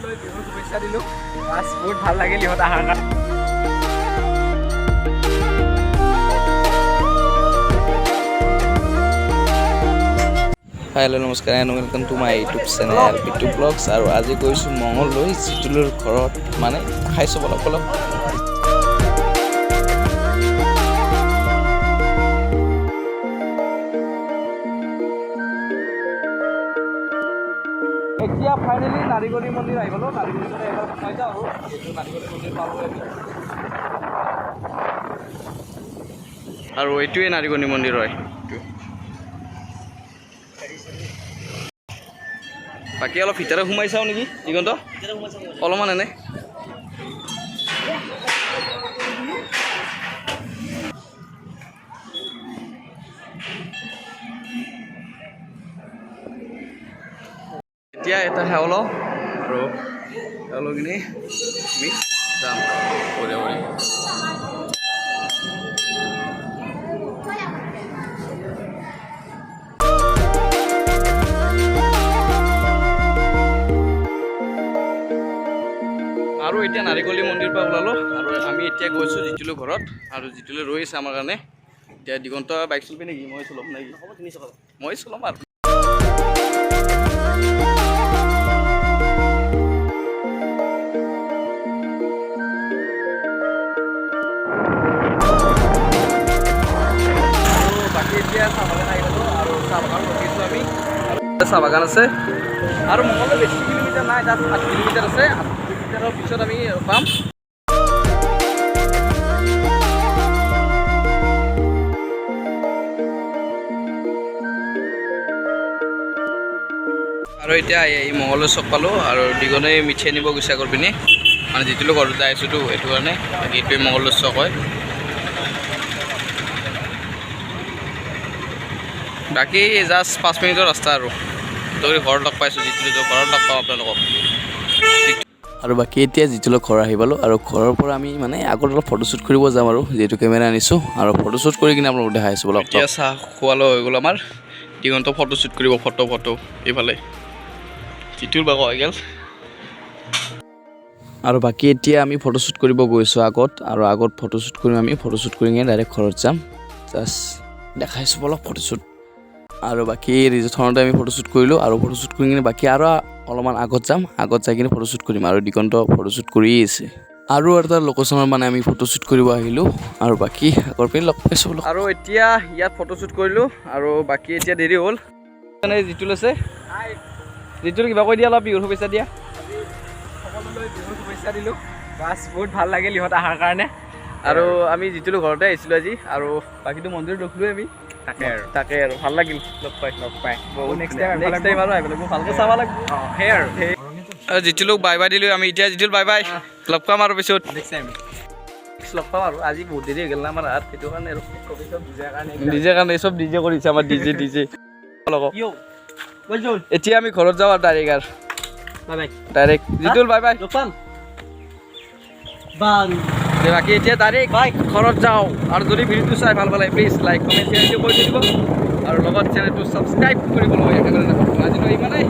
সকলোলৈ বিহুৰ শুভেচ্ছা দিলোঁ। বাছ, বহুত ভাল লাগিল ইহঁত অহাৰ কাৰণে। হাই, হেল্ল', নমস্কাৰ and welcome to my YouTube channel Bitu blogs. আৰু আজি গৈছোঁ মঙলদৈ জিতুলৰ ঘৰত, মানে খাইছোঁ অলপ অলপ। এতিয়া ফাইনেলি নাৰিকলী মন্দিৰ আহি গ'লোঁ। নাৰিকলী মন্দিৰ এবাৰ সোমাই যাওঁ আৰু যিহেতু নাৰিকলী মন্দিৰ পালোঁ আমি। আৰু এইটোৱে নাৰিকলী মন্দিৰ হয় এইটো। বাকী অলপ ভিতৰত সোমাই চাওঁ নেকি দিগন্ত, অলপমান এনে। এতিয়া এটা সেৱা লওঁ আৰু সেৱা লৈ কিনে আমি যাম বঢ়িয়া বঢ়িয়া। আৰু এতিয়া নাৰিকলী মন্দিৰৰ পৰা ওলালোঁ আৰু আমি এতিয়া গৈছোঁ জিতুলৰ ঘৰত আৰু জিতুলে ৰৈ আছে আমাৰ কাৰণে। এতিয়া দিগন্ত বাইক চলাবি নেকি? মই চলাম নেকি? মই চলাম। আৰু আৰু বাকী এতিয়া চাহ বাগান আহি গ'লোঁ আৰু চাহ বাগান ৰখিছোঁ আমি। আৰু চাহ বাগান আছে আৰু মঙলদৈ বেছি কিলোমিটাৰ নাই, তাত 8 কিলোমিটাৰ আছে। 8 কিলোমিটাৰৰ পিছত আমি পাম। আৰু এতিয়া এই মঙলদৈ চক পালোঁ আৰু দিগনে মিঠাই নিব গৈছে আগৰ পিনে, মানে যিটো ঘৰত যাই আছোঁতো সেইটো কাৰণে। বাকী এইটোৱে মঙলদৈ চক হয়। বাকী জাষ্ট 5 মিনিটৰ ৰাস্তা আৰু তই ঘৰত লগ পাইছোঁ যিটো ঘৰত লগ পাওঁ আপোনালোকক। আৰু বাকী এতিয়া যিটো ঘৰ আহি পালোঁ আৰু ঘৰৰ পৰা আমি মানে আগত অলপ ফটোশ্বুট কৰিব যাম আৰু যিহেতু কেমেৰা আনিছোঁ আৰু ফটোশ্বুট কৰি কিনে আপোনালোকক দেখাই আছোঁ। বলক। এতিয়া চাহ খোৱালো হৈ গ'ল আমাৰ। দিগন্ত ফটোশ্বুট কৰিব, ফটো ফটো এইফালে জিতুৰ বাকো হৈ গ'ল। আৰু বাকী এতিয়া আমি ফটোশ্বুট কৰিব গৈছোঁ আগত আৰু আগত ফটোশ্বুট কৰিম আমি। ফটোশ্বুট কৰি কিনে ডাইৰেক্ট ঘৰত যাম। জাষ্ট দেখাইছোঁ বলক ফটোশ্বুট। আৰু বাকী ৰিজৰ্টখনতে আমি ফটোশ্বুট কৰিলোঁ আৰু ফটোশ্বুট কৰি কিনে বাকী আৰু অলপমান আগত যাম। আগত যাই কিনে ফটোশ্বুট কৰিম আৰু দিগন্ত ফটোশ্বুট কৰিয়ে আছে। আৰু এটা লোকেশ্যনত মানে আমি ফটোশ্বুট কৰিব আহিলোঁ আৰু বাকী আগৰ পিনে লগ পাইছোঁ বলক। আৰু এতিয়া ইয়াত ফটোশ্বুট কৰিলোঁ আৰু বাকী এতিয়া দেৰি হ'ল। মানে জিতুল আছে, জিতুল কিবা কৈ দিয়া, অলপ বিহুৰ শুভেচ্ছা দিয়া। সকলোলৈ বিহুৰ শুভেচ্ছা দিলোঁ। বাছ, বহুত ভাল লাগিল ইহঁত অহাৰ কাৰণে। আৰু আমি জিতুলৰ ঘৰতে আহিছিলোঁ আজি আৰু বাকীটো মন্দিৰত ৰখিলোৱে আমি। তাকে আৰু। তাকে আৰু ভাল লাগিল লগ পাই। লগ পাই বহুত। Next time. নেক্সট টাইম আৰু আহিব লাগিব, ভালকৈ চাব লাগিব। অঁ, সেই আৰু। আৰু জিতুলক বাই বাই দিলোঁ আমি এতিয়া। জিতুল, বাই বাই, লগ পাম আৰু পিছত। Next time. লগ পাম আৰু। আজি বহুত দেৰি হৈ গ'ল না আমাৰ হাত, সেইটো কাৰণে আৰু। কবি চব বুজাৰ কাৰণে। ডিজে কাৰণে চব ডিজে কৰিছে আমাৰ, ডিজে ডিজে। এতিয়া আমি ঘৰত যাওঁ আৰু ডাইৰেক্ট আৰু bye bye. Direct. Jitul, bye bye. লগ পাম বাৰু। দে, বাকী এতিয়া ডাইৰেক্ট ঘৰত যাওঁ। আৰু যদি ভিডিঅ'টো চাই ভাল পালে প্লিজ লাইক, কমেণ্ট, শ্বেয়াৰ কৰি দিব আৰু লগত চেনেলটো ছাবস্ক্ৰাইব কৰিবলৈ একেবাৰে নাপাহৰিব। আজিলৈ ইমানেই।